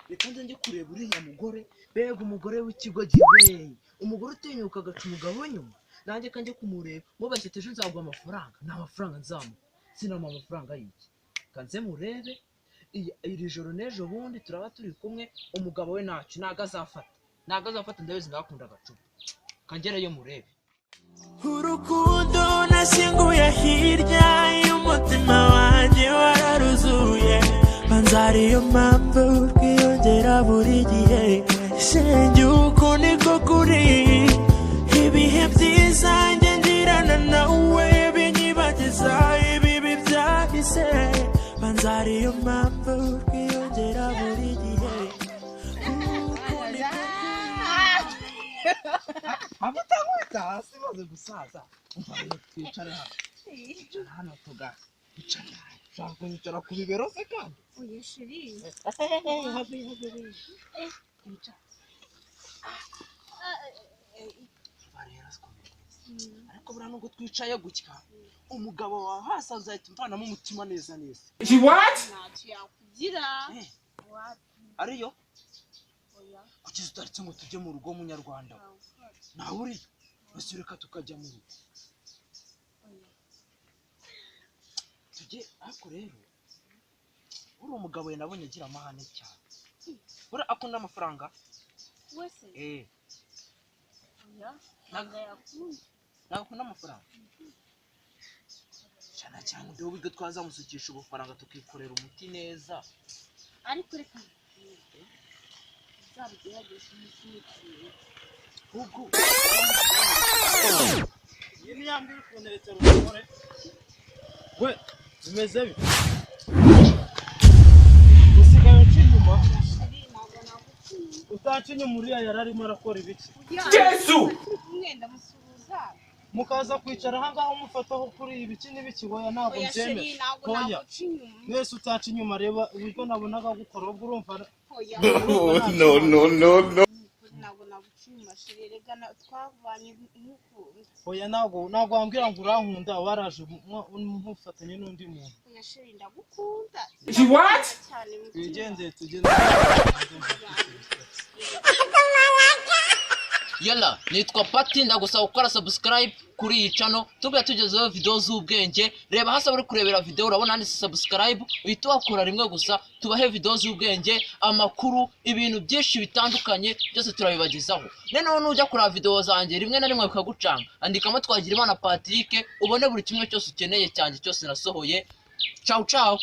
Reka njye kureba uriya mugore, mbega umugore w'ikigo giwe, umugore utinyuka agaca umugabo nyuma. Nanjye kanjye kumureba mubashye ejo nzaguha amafaranga, nta mafaranga nzamuha, sinamuha amafaranga y'iki. Kanze murebe iri joro n'ejo bundi turaba turi kumwe, umugabo we ntacyo ntago azafata, ntago azafata, ndabizi ndakunda agacupa. Kangereyo murebe. Urukundo nashyinguye hirya y'umutima wanjye wararuzuye, banza ariyo mpamvu rwiyongera buri gihe. Shenge uko niko kuri, ibihe byiza njye ngirana nawe binyibagiza ibibi byahise, banza ariyo mpamvu rwiyongera buri gihe. Uko niko Abatankubita hasi maze gusaza. Umva rero twicare hano. Icara hano tuga. Icara. Ushaka kunyicara ku bibero se kandi? Oya chéri. Have have. Icara. Umva rero siko bimeze. Ariko buriya nubwo twicaye gutya, umugabo wawe hasanze ahita umvanamo umutima neza neza. Ntacyo yakugira. Ariyo? Oya. Kugeza utaritse ngo tujye mu rugo munyarwanda. Nawe uriyo? Basi reka tukajya mu rugo. Tujye, ariko rero uri umugabo we nabonye agira amahane cyane. Buriya akunda amafaranga? Wese? Oya. Ntabwo yakunda. Ntabwo akunda amafaranga? Cyane cyane uburyo uburyo twazamusukisha ubufaranga tukikorera umuti neza. Ariko reka uzabigerageze umushyigikire. Ubwo Iyi ni ya mbiri kunteretera umugore we, bimeze bite? Usigaye uca inyuma? Chéri, ntabwo naguciye. Utaca inyuma uriya yari arimo arakora ibiki? Yesu! Turi kumwe ndamusuhuza. Mukaza kwicara aha ngaha umufataho kuri ibiki n'ibiki? Oya ntabwo Oya chéri, mbyemera. ntabwo Oya. naguca inyuma. Mwese utaca inyuma, reba uburyo nabonaga gukora ubwo urumva. Oya. No, no, no, no. Ntabwo naguca inyuma chéri, rega twavanye nk'ukunda. Oya ntabwo wambwira ngo urankunda waraje ntufatanye n'undi muntu. Oya chéri, ndagukunda. What? Cyane mutima. Twigendere tugende. Yala, nitwa Pati, ndagusaba gukora subscribe kuri iyi channel, tubwe tugezeho video z'ubwenge. Reba hasi uri kurebera video urabona handitse subscribe, uhita wakora rimwe gusa, tubahe video z'ubwenge, amakuru, ibintu byinshi bitandukanye byose turabibagezaho. Noneho nujya kureba video zanjye rimwe na rimwe bikagucanga, andikamo Twagirimana Patrick ubone buri kimwe cyose ukeneye cyanjye cyose nasohoye. Ciao ciao.